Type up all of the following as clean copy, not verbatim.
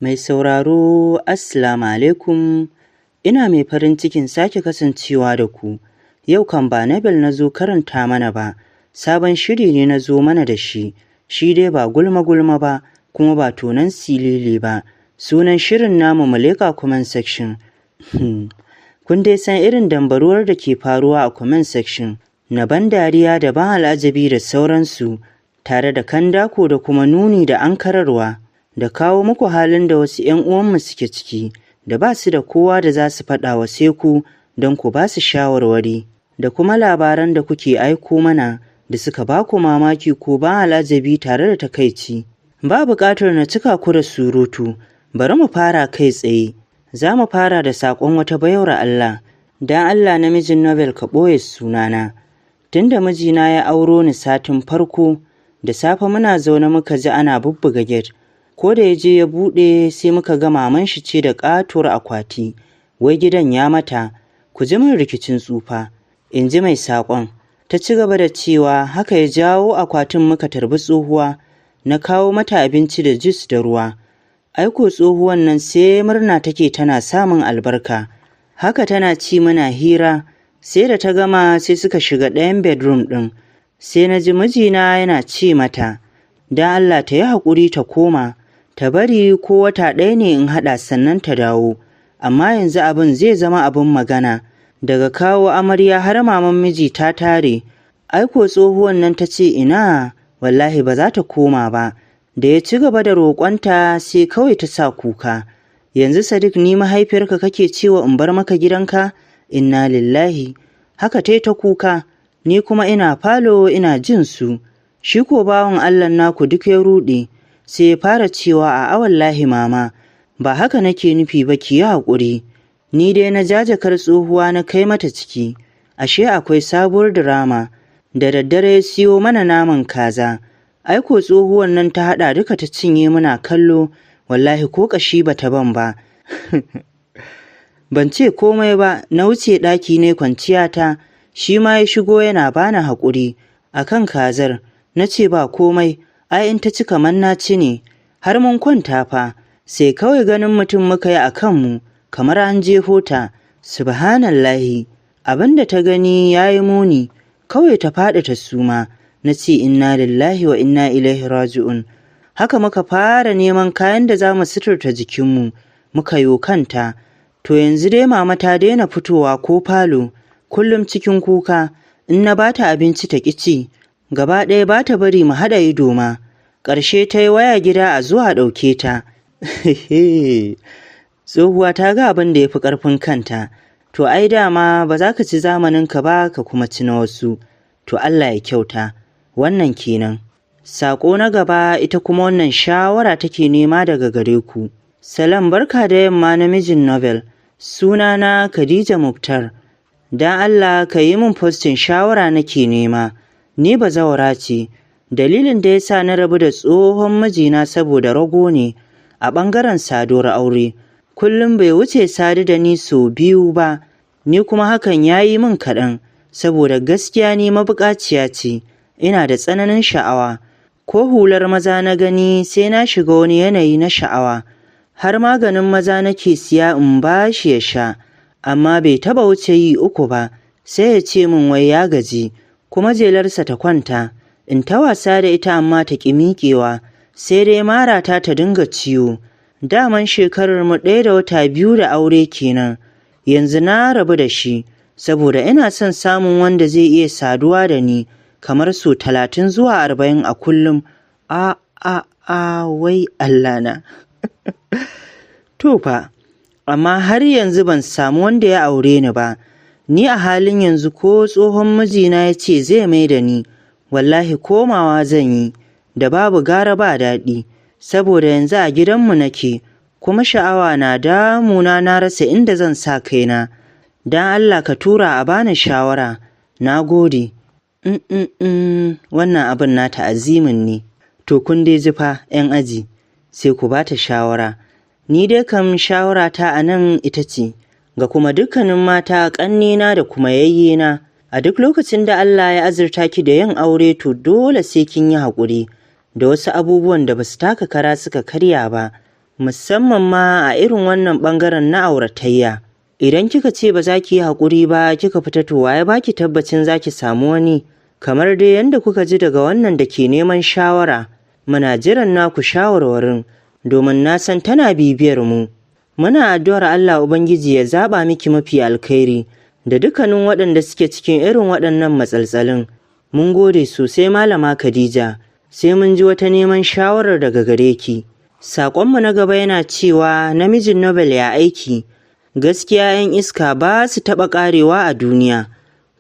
Mai sauraro, Assalamu alaikum. Ina mai farin cikin sake kasancewa da ku. Yau kan ba Nobel na zo karanta mana ba, sabon shiri ne na zo mana da shi. Shi dai ba gulma-gulma ba, kuma ba tonon silili ba. Sunan shirin namu Muleka Comment Section. Kun dai san irin dambaruwar da ke faruwa a comment section, na ban dariya da ban al'ajabi da sauransu, tare da kandako da kuma nuni da ankararwa, da kawo muku halin da wasu 'yan uwanmu suke ciki, da ba su da kowa da za su faɗa wa sai ku don ku ba su shawarwari, da kuma labaran da kuke aiko mana da suka ba ku mamaki ko ban al'ajabi tare da takaici. Ba buƙatar na cika ku da surutu, bari mu fara kai tsaye. Za mu fara da saƙon wata baiwar Allah. Don Allah namijin Nobel, ka ɓoye sunana. Tunda mijina ya auro ni, satin farko, da safe muna zaune muka ji ana bubbuga gate. Ko da ya je ya buɗe, sai muka ga maman shi ce da ƙatuwar akwati. Wai gidan ya mata, ku ji min rikicin tsufa, in ji mai saƙon. Ta ci gaba da cewa haka ya jawo akwatin, muka tarbi tsohuwa, na kawo mata abinci da juice da ruwa. Aiko tsohuwan nan sai murna take tana samun albarka. Haka tana ci muna hira, sai da ta gama sai suka shiga ɗayan bedroom ɗin. Sai na ji mijina yana ce mata, don Allah ta yi haƙuri ta koma, ta bari ko wata ɗaya ne in haɗa sannan ta dawo. Amma yanzu abin zai zama abin magana. Daga kawo amarya har maman miji ta tare. Aiko tsohuwan nan ta ce ina, wallahi ba za ta koma ba. Da ya ci gaba da roƙonta, sai kawai ta sa kuka. "Yanzu Sadiq, ni mahaifiyarka kake cewa in bar maka gidanka? Inna lillahi." Haka tai ta kuka, ni kuma ina falo ina jin su. Shi ko bawan Allah naku duk ya ruɗe, sai ya fara cewa, "A'a wallahi mama, ba haka nake nufi ba, ki yi haƙuri." Ni dai na ja jakar tsohuwa na kai mata ciki. Ashe akwai sabuwar drama. Da daddare ya siyo mana naman kaza. Aiko tsohuwan nan ta haɗa duka ta cinye muna kallo, wallahi ko ƙashi bata ban ba. Ban ce komai ba, na wuce ɗaki ne kwanciyata, shi ma ya shigo yana bani haƙuri akan kazar. Na ce ba komai, ai in ta ci kamar na ci ne. Har mun kwanta fa, sai kawai ganin mutum muka yi a kanmu, kamar an jefo ta. Subhanallahi, abin da ta gani ya yi muni, kawai ta faɗi ta suma. Na ce inna lillahi wa inna ilaihi raji'un. Haka muka fara neman kayan da za mu suturta jikinmu, muka yo kanta. To yanzu dai mama ta daina fitowa ko falo, kullum cikin kuka, in na bata abinci ta ƙi ci, gaba ɗaya ba ta bari mu haɗa ido ma. Ƙarshe ta yi waya gida a zuwa ɗauke ta. Tsohuwa ta ga abin da ya fi ƙarfin kanta. To ai dama ba za ka ci zamaninka ba ka kuma ci na wasu. To Allah ya kyauta. Wannan kenan. Saƙo na gaba, ita kuma wannan shawara take nema daga gare ku. Salam, barka da yamma namijin Nobel. Sunana Khadija Muktar. Dan Allah ka yi min posting, shawara nake nema. Ni bazawara ce. Dalilin da ya sa na rabu da tsohon mijina saboda rago ne a ɓangaren saduwar aure. Kullum bai wuce sadu da ni sau biyu ba, ni kuma hakan ya yi min kaɗan, saboda gaskiya ni mabuƙaciya ce, ina da tsananin sha'awa. Ko hular maza na gani sai na shiga wani yanayi na sha'awa. Har maganin maza nake siya in ba shi ya sha, amma bai taɓa wuce yi uku ba, sai ya ce min wai ya gaji, kuma jelarsa ta kwanta. In ta wasa da ita amma ta ƙi miƙewa, sai dai marata ta dinga ciwo. Daman shekarar mu ɗaya da wata 2 da aure kenan. Yanzu na rabu da shi, saboda ina son samun wanda zai iya saduwa da ni kamar sau 30 zuwa 40 a kullum. A a a, wai Allah na. To fa, amma har yanzu ban samu wanda ya aure ni ba. Ni a halin yanzu ko tsohon mijina ya ce zai mai da ni, wallahi komawa zan yi, da babu gara ba daɗi, saboda yanzu a gidanmu nake, kuma sha'awa na damuna, na rasa inda zan sa kaina. Don Allah ka tura a bani shawara. Na gode. Wannan abin nata azimin ne. To kun dai ji fa 'yan aji, sai ku ba ta shawara. Ni dai kam shawarata a nan ita ce, ga kuma dukkanin mata ƙannena da kuma yayyena, a duk lokacin da Allah ya azurta ki da yin aure, to dole sai kin yi haƙuri da wasu abubuwan da ba su taka kara suka karya ba. Musamman ma a irin wannan ɓangaren na auratayya. Idan kika ce ba za ki yi haƙuri ba kika fita, to waye ba ki tabbacin za ki samu wani? Kamar dai yadda kuka ji daga wannan da ke neman shawara, muna jiran naku shawarwarin, domin na san tana bibiyar mu. Muna addu'ar Allah Ubangiji ya zaɓa miki mafi alkhairi da dukkanin waɗanda suke cikin irin waɗannan matsaltsalin. Mun gode sosai, Malama Khadija, sai mun ji wata neman shawarar daga gare ki. Saƙonmu na gaba yana cewa, "Namijin Nobel, ya aiki? Gaskiya 'yan iska ba su taɓa ƙarewa a duniya.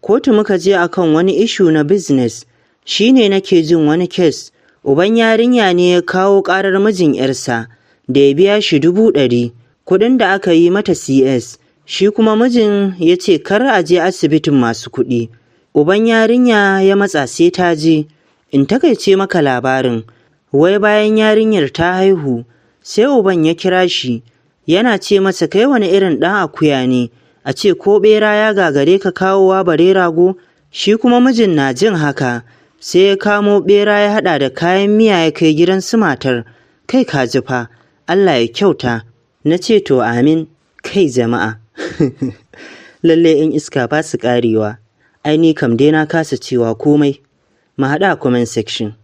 Kotu muka je akan wani issue na business, shine nake jin wani case. Uban yarinya ne ya kawo ƙarar mijin 'yarsa da ya biya shi 100,000 kuɗin da aka yi mata CS. Shi kuma mijin ya ce kar a je asibitin masu kuɗi. Uban yarinya ya matsa sai ta je. In takaice maka labarin, wai bayan yarinyar ta haihu, sai uban ya kira shi yana ce masa, 'Kai wani irin ɗan akuya ne, a ce ko ɓera ya gagare ka kawowa, bare rago?' Shi kuma mijin na jin haka sai ya kamo ɓera ya haɗa da kayan miya ya kai gidan su matar. Kai, ka ji fa! Allah ya kyauta." Na ce to, amin. Kai jama'a, lalle in iska ba su ƙarewa. Ai ni kam dai na kasa cewa komai. Mu haɗa a comment section.